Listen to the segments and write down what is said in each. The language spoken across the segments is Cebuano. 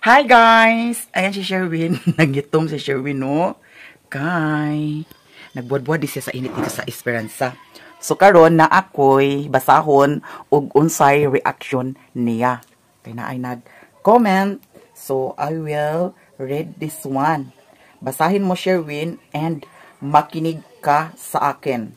Hi guys! Ayan si Sherwin. Nagitom si Sherwin, no? Kay nagbuwad-buwad di siya sa init dito sa Esperanza. So karon na ako'y basahon og unsay reaction niya. Kay naay nag-comment. So I will read this one. Basahin mo, Sherwin, and makinig ka sa akin.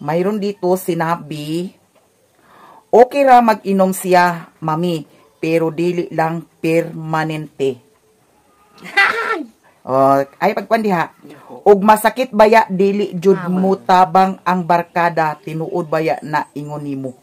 Mayroon dito sinabi, "Okay ra mag-inom siya, mami, pero dili lang permanente." Oh, ay pagkuan diha. "Og masakit baya, dili jud mo tabang ang barkada, tinuod baya na ingon nimo.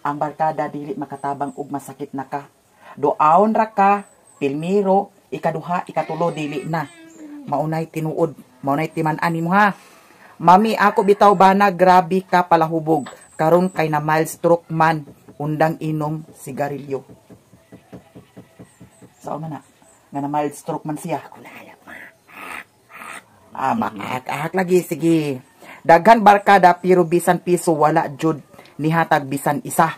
Ang barkada dili makatabang og masakit na ka. Doaon ra ka, pilmiro, ikaduha, ikatulo dili na. Maunay tinuod, maunay timan-an nimo ha. Mami, ako bitaw bana, grabe ka palahubog. Karon kay na mild stroke man, undang inom sigarilyo." Sao man na? Nga na mild stroke man siya. Ah, maak-ak lagi, sige. "Daghan barkada pero bisan piso wala jud nihatag bisan isa."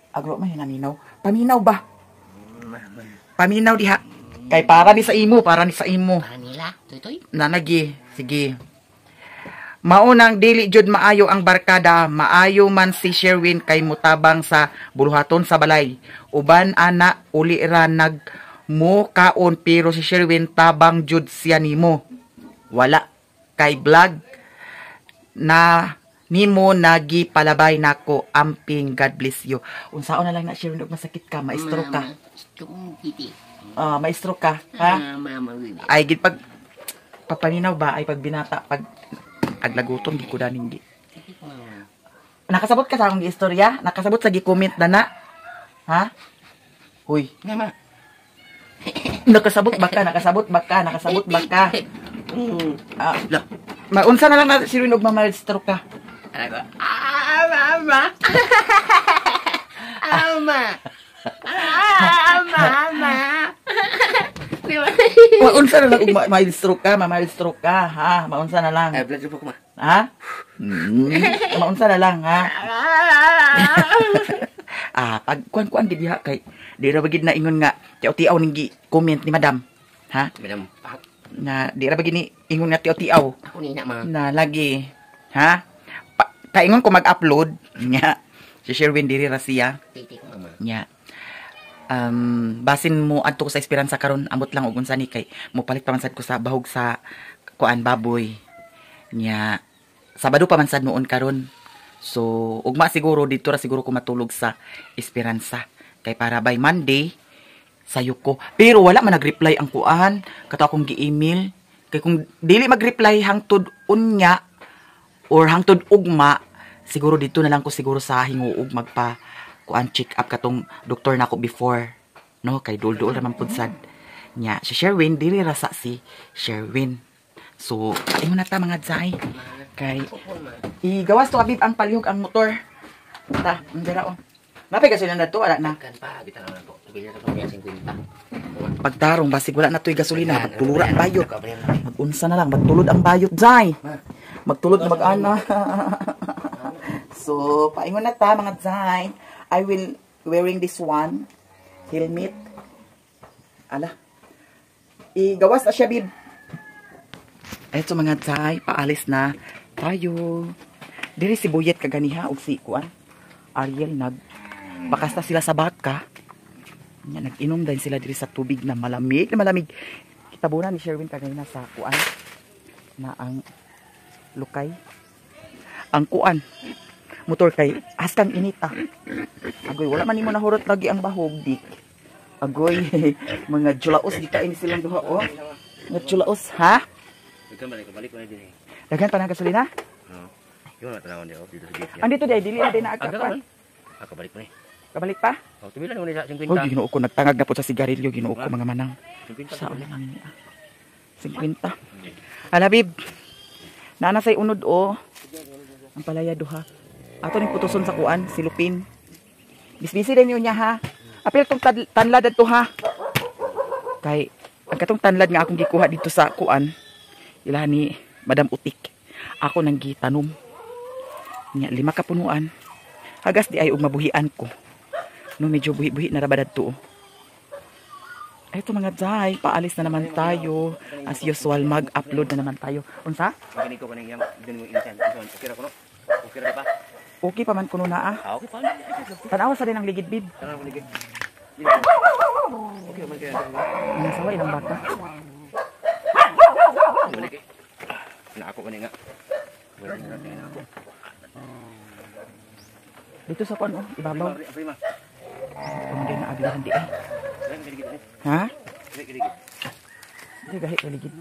Agro man naminaw. Paminaw ba? Paminaw diha. Kay para ni sa imo, para ni sa imo. Para nila, tuy tuy. Nanagi, sige. "Maunang dili jud maayo ang barkada, maayo man si Sherwin kay mutabang sa buluhaton sa balay. Uban ana uli ra nag mo kaon pero si Sherwin tabang jud siya nimo. Wala kay vlog na nimo nagi palabay nako, amping, God bless you." Unsaon na lang na, Sherwin, og masakit ka, maestro ka? Titi. Ah, maestro ka, ha? Ah, mama, bibi. Ay gid pag papaminaw ba ay pag binata pag aglagutom gi ko daning gi. Nakasabot ka sa akong istorya? Nakasabot sa gi-comment na na? Ha? Huy, Nga ma. Nakasabot ba ka? Nakasabot ba ka? Nakasabot ba ka? Ah, Lah. maunsa na lang na si Ruin og ma-mild stroke ka. Aray ko. Ah, mama. Ama. Ah, mama. Di ba? Maunsa na lang og mild stroke ka, ma-mild stroke ka, ha? Maunsa na lang. Ay, blood ko ma. Ha? Maunsa na lang, ha? Ah, pag kuan-kuan gid diha kay di ra ba gid na ingon nga tiaw-tiaw ning gi comment ni madam. Ha? Madam, pak. Na di ra ba gid ni ingon nga tiaw-tiaw Ako ni na ma. Na lagi. Ha? Paingon ko mag-upload nya. Si Sherwin diri ra siya. Titi ko mama. Nya. Basin mo adto ko sa Esperanza karon, ambot lang og unsa ni kay mopalit pa man sad ko sa bahog sa kuan baboy. Nya Sabado pa man sad noon karon. So ugma siguro dito ra siguro ko matulog sa Esperanza kay para by Monday sayo ko. Pero wala man nag-reply ang kuan kato akong gi-email kay kung dili mag-reply hangtod unya or hangtod ugma, siguro dito na lang ko siguro sa Hinguog magpa kuan check up katong doktor nako before, no, kay dul-dul ra man pud sad. Nya si Sherwin diri ra sa si Sherwin. So ingon na ta, mga zay, kay igawas to abib ang palihog ang motor ta ndira oh. Napay kasi na to ala na. Kan pa, kita naman po. Sabi niya sa 50. Pagtarong basig wala na to'y gasolina, magtulura ang bayot. Magunsa na lang, magtulod ang bayot, zay. Magtulod na mag-ana. So, paingon na ta, mga zay. I will wearing this one. Helmet. Ala. Igawas na siya, bib. Eto, mga zay, paalis na tayo. Diri si Buyet kaganiha og si kuan. Ariel, nag bakasta sila sa baka. Nya nag-inom din sila diri sa tubig na malamig na malamig. Kitabunan ni Sherwin kaganina sa kuan na ang lukay. Ang kuan motor kay haskang inita. Agoy, wala man nimo nahurot lagi ang bahog dik. Agoy, mga julaos di kain silang duha oh. Mga julaos ha? Ikaw balik, balik ko na din eh. Daghan pa ng gasolina? Oo. Yung wala tanawon di oh, dito sa gate. Andito di ay dili na din na Aga agkapan. Ako balik ko na eh. Kabalik pa? Oh, tumila na sa 50. Oh, Ginoo ko, nagtangag na po sa sigarilyo, Ginoo ko, mga manang. 50. Sa ulan ang niya. 50. Ala, bib. Nana say unod oh. Ang palaya duha. Ato ning putuson sa kuan, silupin. Bisbisi din niyo niya ha. Apil tong tanlad adto ha. Kay ang katong tanlad nga akong gikuha dito sa kuan, ila ni Madam Utik. Ako nang gitanom. Nya lima ka punuan. Hagas di ay og mabuhian ko. No, medyo buhi-buhi na ra ba dadto, oh. Ito mga day, paalis na naman tayo. As usual, mag-upload na naman tayo. Unsa? Makinig ko kaning yang dun mo insan. Okay ra kuno. Okay ra pa. Okay pa man kuno na ah. Okay pa. Tanawa sa din ang ligid bib. Tanaw ligid. Okay man kaya. Nasawa ilang baka. Balik. Na ako kani nga. Wala na tingin ako. Dito sa kuan oh, ibabaw. Prima. Kung na ablihan di eh. Ha? Di gahi ligid.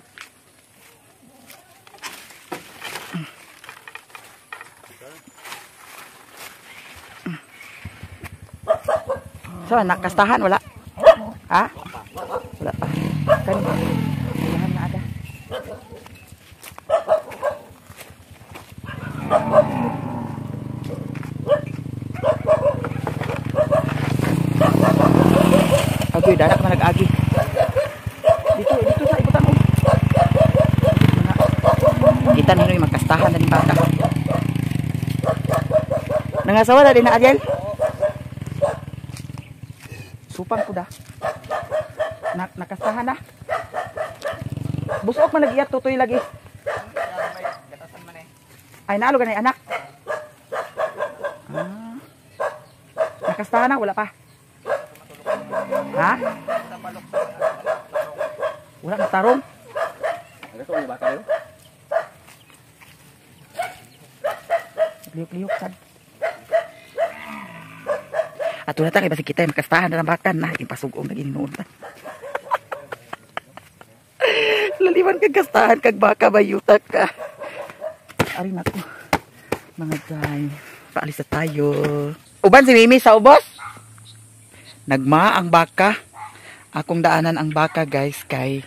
So, nakastahan wala? Ha? Wala pa. Kan. Ayahan na ada. Agoy, dadak man nag-agi. Dito, dito sa ibutan mo. Kita na yung magkastahan na ng baka. Nangasawa na din na Ariel? Supang ko da. Nakastahan na. Busok man lagi tutoy lagi. Ay, naalo ganay anak. Ah. Nakastahan na, wala pa. Ha? Wala na tarong. Liyok-liyok sad. Ato na ta kay basig kita makastahan na ng bakan na ipasugong naging noon ta. Laliman kag kastahan kag baka bayuta ka. Ari nako. Mga day, paalis na tayo. Uban si Mimi sa ubos. Nagma ang baka. Akong daanan ang baka guys kay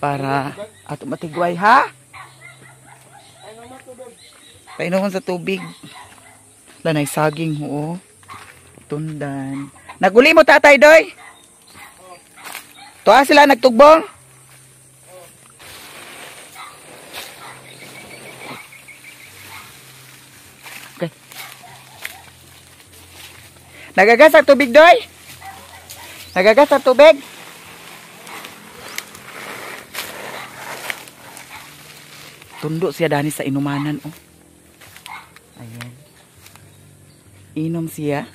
para ato matigway ha. Painomon sa tubig. Lanay saging oo. Tundan. Naguli mo tatay doy. Tuwa sila nagtugbong. Okay. Nagagas ang tubig doy. Nagagas ang tubig. Tundo siya dani sa inumanan oh. Ayan. Inom siya.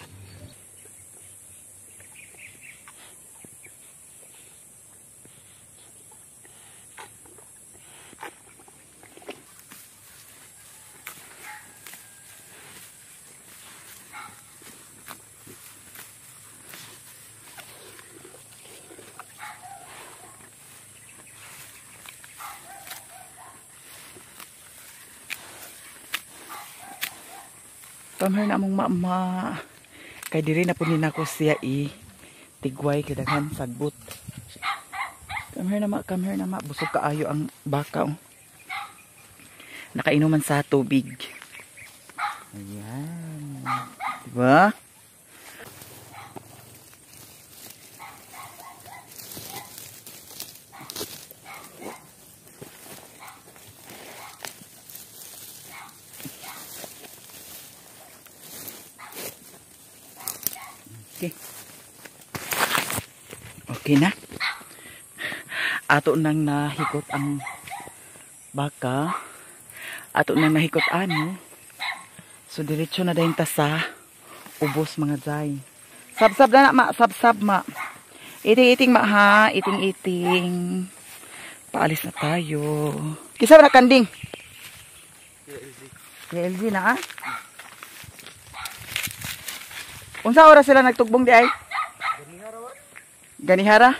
Pamher na among mama. Kay diri na po ni nako siya i tigway kay daghan sagbot. Come here na ma, come here na ma. Busog kaayo ang baka oh. Nakainuman sa tubig. Ayan. Diba? Okay. Okay na. Ato nang nahikot ang baka. Ato nang nahikot ano. So diretso na dayon ta sa ubos mga day. Sabsab na ma, sabsab ma. Iting-iting ma ha, iting-iting. Paalis na tayo. Kisa ba na kanding? LG na ah. Unsa oras sila nagtugbong di ay? Ganihara?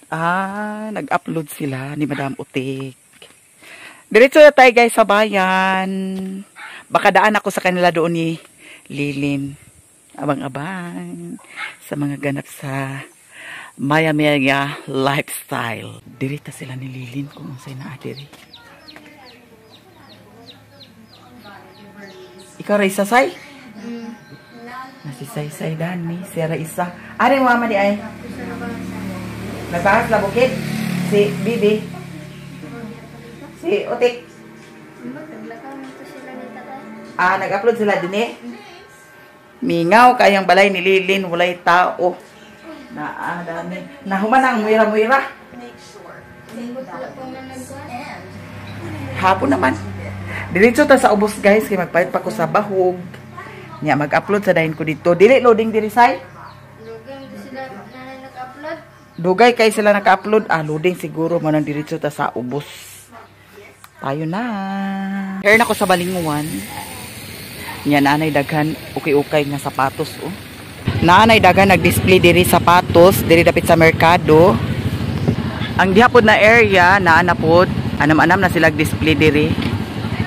Ah, nag-upload sila ni Madam Utik. Diretso na tayo guys sa bayan. Baka daan ako sa kanila doon ni Lilin. Abang-abang sa mga ganap sa Maya Maya lifestyle. Dirita sila ni Lilin kung unsay naa diri. Ikaw Raisa say? Nasi say-say dani, si Raisa. Ari mama di ay? Nagbahas la bukid? Si Bibi? Si Otik? Ah, nag-upload sila din eh? Mingaw kayang balay ni Lilin, walay tao. Naa dami. Nahuman ang muira-muira. Hapon naman. Diretso ta sa ubos guys kay magpalit pa ko sa bahog. Nya mag-upload sa dahin ko dito. Dili loading diri say. Dugay kay sila naka-upload. Ah, loading siguro mo nang diretso ta sa ubos. Tayo na. Here na ko sa Balinguan. Nya naanay daghan ukay-ukay nga sapatos oh. Naanay daghan nag-display diri sapatos diri dapit sa merkado. Ang diha pod na area naa na pod, anam-anam na sila display diri.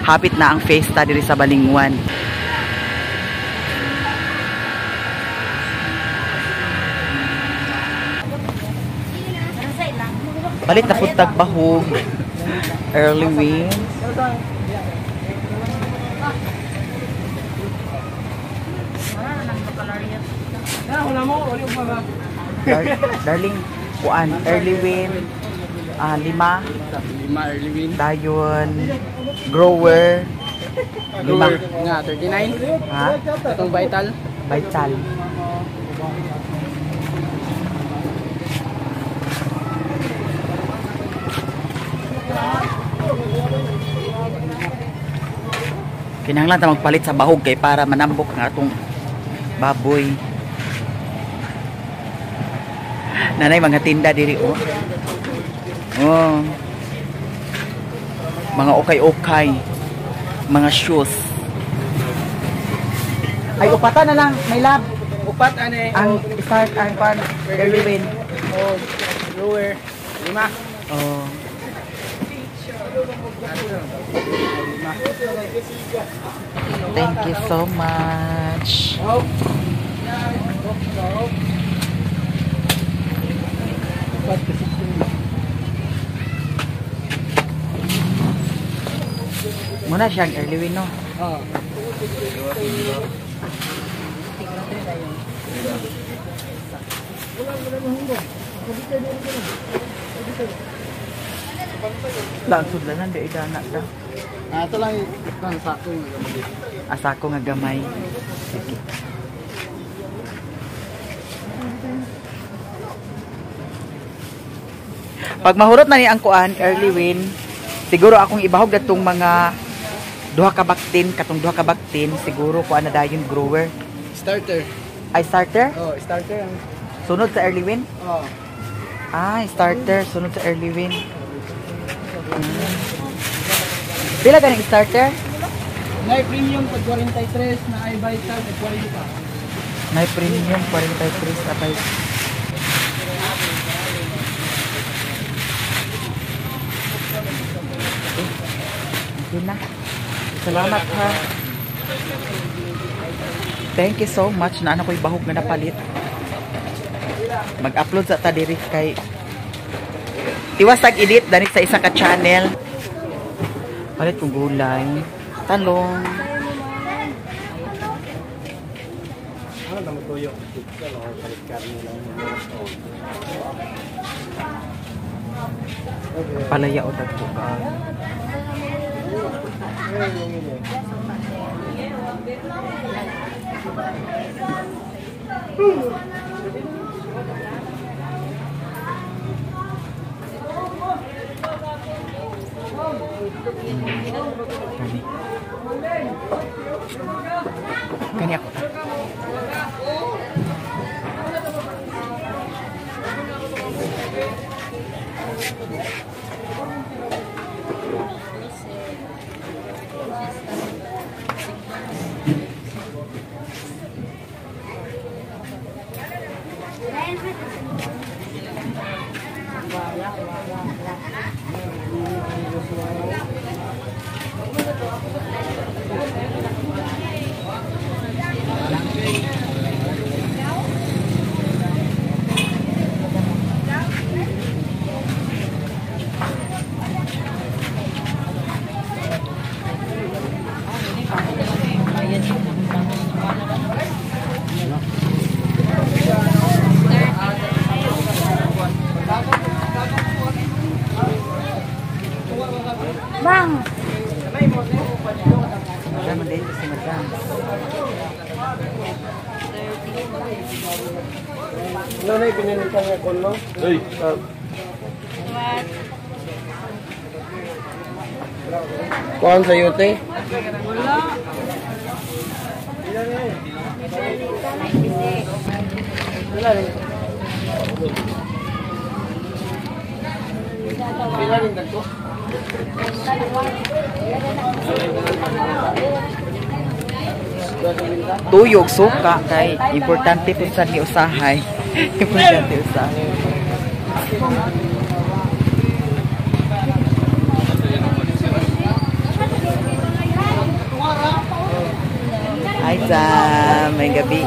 Hapit na ang fiesta diri sa Balinguan. Palit na pud tag bahog. Early win. Darling, kuan, early win, lima. Lima early win. Dayon, grower. Lima. Nga, 39. Ha? Itong vital. Vital. Kinahanglan ta magpalit sa bahog kay para manambok ang atong baboy. Nanay mga tinda diri oh. Oh. Mga ukay-ukay, mga shoes. Ay upata na lang, may lab. Upat ane. Ang start ang pan early win. Oh, lower. Lima. Oh. Thank you so much. Muna siyang early win, no? Oh. Langsod lang di idana da. Ah, ito lang yung sako yung gamay. Asako nga gamay. Sige. Pag mahurot na ni ang kuan, early win, siguro akong ibahog datong mga duha ka baktin, katong duha ka baktin, siguro kuan na dayon grower. Starter. Ay, starter? Oh, starter. Sunod sa early win? Oh. Ah, starter, sunod sa early win. Pila ganing starter? Nay premium pag 43 na ay vital pag 40. Nay premium 43 abay. Okay na. Salamat ha. Thank you so much na ano ko'y bahog nga napalit. Mag-upload sa ta diri kay tiwas tag edit danit sa isa ka channel. Palit kong gulay, talong. Ano na tuyo? Palit karne lang. Palaya o dagko ka. Kani. Kani ako. Ano na ipinanitan nga kon, no? Uy. Kuhan sa yute? Wala. Pila rin dagko? Tuyog suka kay importante pud sad ni usahay. Importante usahay. Hi Sam, may gabi.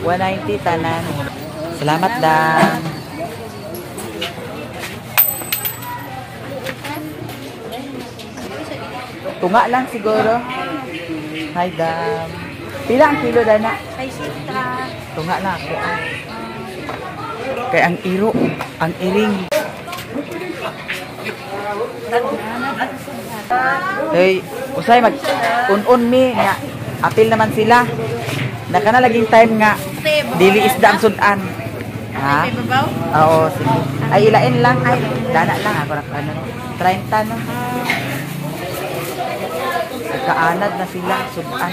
190 tanan. Salamat dam. Tunga lang siguro. Hi dam. Pila ang kilo dana? Tunga lang ako. Ah. Kay ang iro, ang iring. Hey, usay mag un-un mi nga apil naman sila. Naka na laging time nga dili isda ang sudan. Ha? Oo, sige. Ay ilain lang ay dana lang ako ra ano. 30 no. Kaanad na sila sudan.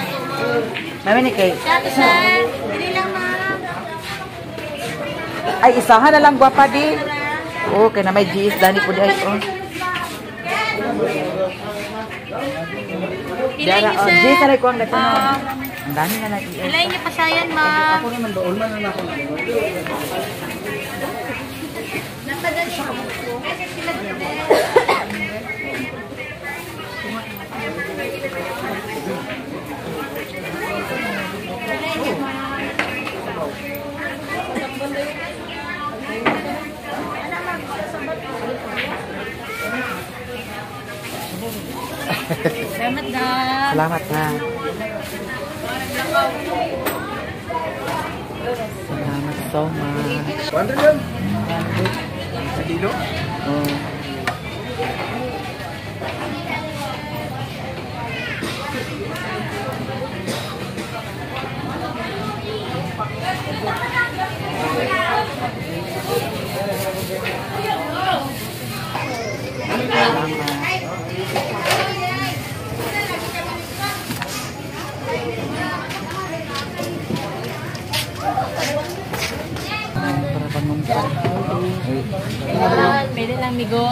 Mami ni kay. Ay isahan na lang gwapa di. Oh, kay na may GS dani pud ay oh. Dara, oh, G sa ko ang dako. Ang dami na lang i. Ilay niyo pasayan, ma'am. Ako naman doon man na ako. Napadal siya. Salamat na. Salamat ha. Salamat so much. 100 yan. Sa kilo? Oh. Salamat. Para pangumpa. Pwede lang, migo.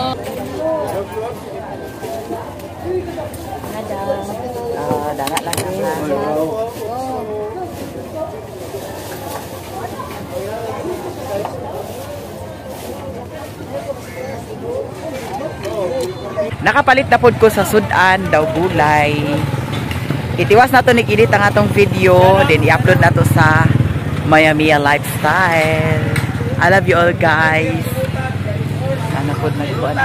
Ah, dana lang ha. Nakapalit na pod ko sa sudan daw gulay. Itiwas na to ni Kidit ang atong video, then i-upload na to sa Maya Mia Lifestyle. I love you all guys. Sana pod nagkuan.